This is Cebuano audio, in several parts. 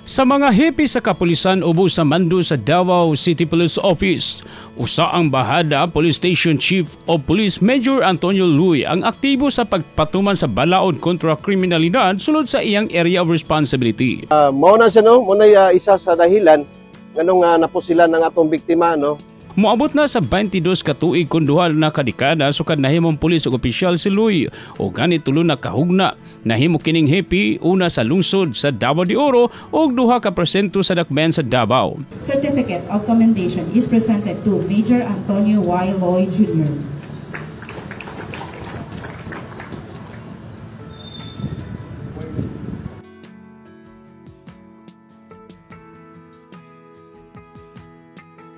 Sa mga hepe sa kapulisan ubos sa mando sa Davao City Police Office, usa ang Bahada Police Station Chief of Police Major Antonio Luy ang aktibo sa pagpatuman sa balaod kontra kriminalidad sulod sa iyang area of responsibility. Mao na siya, no? Mao na isa sa dahilan nganong napusilan ang atong biktima, no? Moabot na sa 22 ka tuig kun duha na ka dekada sukad nahimong pulis ug opisyal si Luy o gani tulo na kahugna. Nahimo kining hepe una sa lungsod sa Davao de Oro ug 2 ka porsyento sa dakbayan sa Davao. Certificate of Commendation is presented to Major Antonio Y. Loy Jr.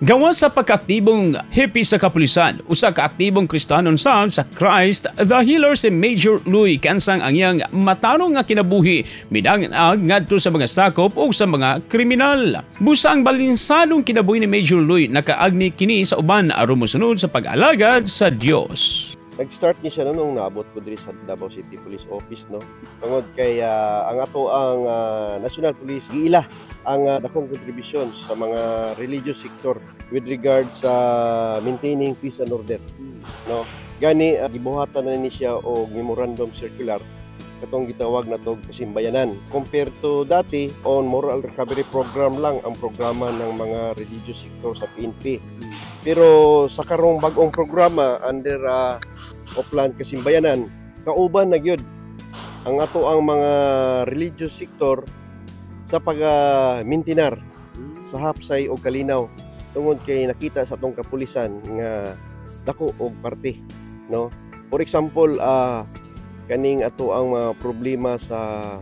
Gawas sa pagkaaktibong hepe sa kapulisan, usa ka aktibong Kristiyanon sa Christ the Healer si Major Luy kansang ang iyang matanong nga kinabuhi midangan ngadto sa mga sakop o sa mga kriminal. Busa ang balinsadong kinabuhi ni Major Luy nakaagni kini sa uban aron mosunod sa pag-alagad sa Dios. Nag-start ni siya no, nung naabot ko diri sa Davao City Police Office, no. Tungod kay ang ato ang National Police giila ang dakong kontribusyon sa mga religious sector with regard sa maintaining peace and order, no. Gani gibuhatan na ni siya og memorandum circular katong gitawag na tog kasimbayanan. Compared to dati, on moral recovery program lang ang programa ng mga religious sector sa PNP. Pero sa karong bag-ong programa under Oplan Kasimbayanan, kauban na gyud ang ato ang mga religious sector sa pag-mintinar sa hapsay o kalinaw tungod kay nakita sa atong kapulisan nga dako og parte, no. For example, kaning ato ang mga problema sa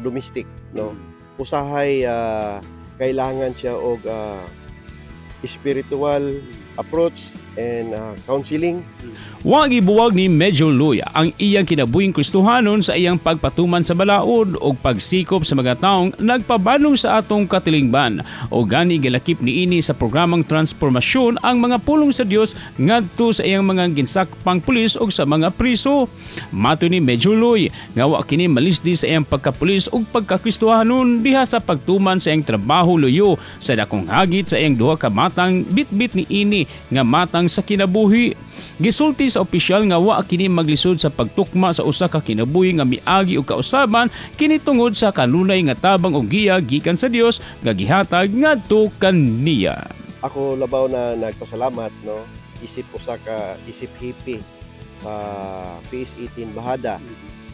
domestic, no. Usahay kailangan siya og spiritual approach and counseling. Wa gibuwag ni Major Luy ang iyang kinabuhing Kristohanon sa iyang pagpatuman sa balaod og pagsikop sa mga taong nagpabanong sa atong katilingban o gani gilakip niini sa programang transformasyon ang mga pulong sa Dios ngadto sa iyang mga ginsakpang pulis og sa mga priso. Mato ni Major Luy nga wa kini malisdi sa iyang pagkapulis og pagkakristohanon diha sa pagtuman sa iyang trabaho luyo sa dakong hagit sa iyang duha ka matang bitbit niini nga matang sa kinabuhi. Gisulti sa opisyal nga wa kini maglisod sa pagtukma sa usa ka kinabuhi nga miagi og kausaban kini tungod sa kanunay nga tabang og giya gikan sa Dios nga gihatag ngadto kaniya. Ako labaw na nagpasalamat, no, isip usa ka isip hippie sa PS18 Bahada,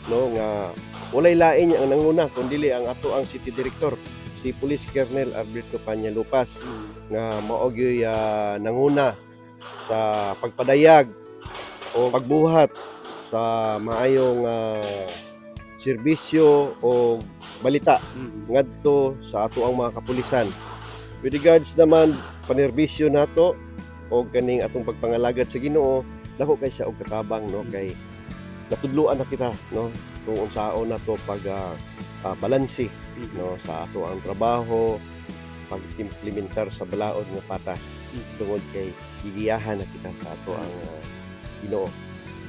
no, nga walay lain ang nanguna kundi ang ato ang city director si Police Colonel Alberto Paña Lupas nga mao gyud nanguna sa pagpadayag o pagbuhat sa maayong serbisyo o balita ngadto sa ato ang mga kapulisan. With regards naman panerbisyo nato o kaning atong pagpangalagad sa Ginoo, dako kay siya og katabang, no, kay natudloan na kita, no, kung unsaon nato pag balanse, no, sa ato ang trabaho, pag-implementar sa balaod nga patas tungod kay gigiyahan na kita sa ato ang Ginoo.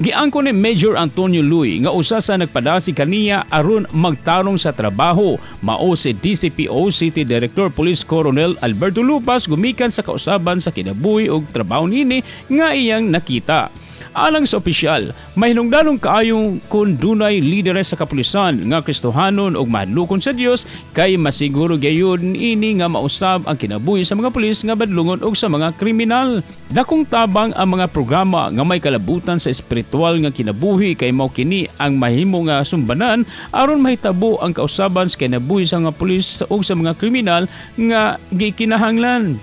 Giangko ni Major Antonio Luy nga usa sa nagpadasi kaniya aron magtarong sa trabaho mao si DCPO City Director Police Colonel Alberto Lupas gumikan sa kausaban sa kinabuhi og trabaho niini nga iyang nakita. Alang sa opisyal, mahinungdanong kaayong kun dunay lideres sa kapulisan nga Kristohanon og mahadlokon sa Dios kay masiguro gayud ini nga mausab ang kinabuhi sa mga pulis nga badlungon og sa mga kriminal. Dakong tabang ang mga programa nga may kalabutan sa espiritual nga kinabuhi kay mao kini ang mahimo nga sumbanan aron mahitabo ang kausaban sa kinabuhi sa mga pulis ug sa mga kriminal nga gikinahanglan.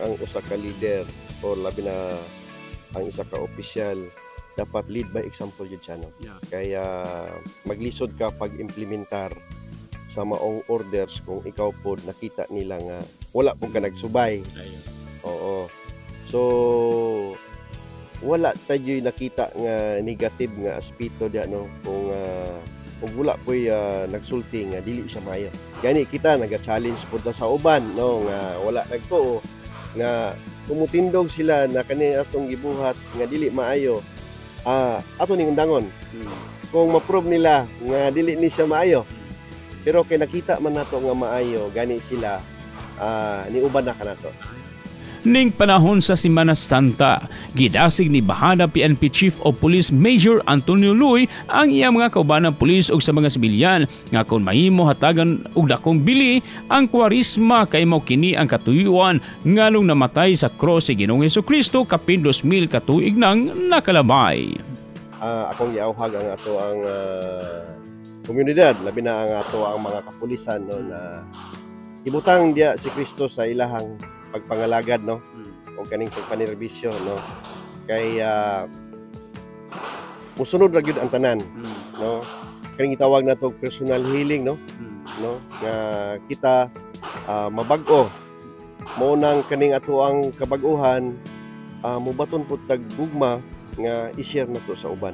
Ang usa ka leader o labi na ang isa ka opisyal dapat lead by example yun siya, no? Yeah. Kaya maglisod ka pag-implementar sa maong orders kung ikaw po nakita nila nga wala po ka nagsubay. Oo. So wala tayo'y nakita nga negative nga aspeto diya, no, kung wala po'y nagsulti nga dili siya maayo. Gani kita naga-challenge po ta sa uban, no, nga wala nagtuo nga tumutindog sila na kani atong gibuhat nga dili maayo, ato ning undangon. Kung ma-prove nila nga dili ni siya maayo, Pero kay nakita man nato nga maayo gani sila, niuban na kanato. Ning panahon sa Semana Santa, gidasig ni Bahana PNP Chief of Police Major Antonio Luy ang iyang mga kaubanang pulis ug sa mga sibilyan nga kung mahimo hatagan og dakong bili ang Kwaresma kay mao kini ang katuyuan nganong namatay sa cross si Ginoong Hesukristo kapin 2000 ka tuig nang nakalabay. Akong giawhag ang ato ang komunidad, labi na ang ato ang mga kapulisan, no, na ibutang diya si Kristo sa ilahang pagpangalagad, no, o kaning pagpanerbisyo, no, kay musunod ra gyud ang tanan, no, kaning gitawag nato personal healing, no, no, nga kita mabag-o mao nang kaning ato ang kabag-ohan, mubaton pud tag gugma nga i-share nato sa uban.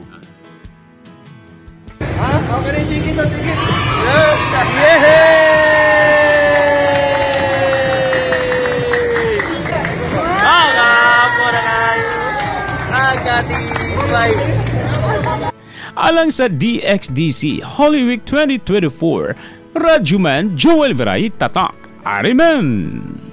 Ha? Okay na yung ticket, oh, ticket. Ah, kapo na kayo. Ah, katibay. Alang sa DXDC Holy Week 2024, Radyoman Joel Veray, Tatak, Arimen!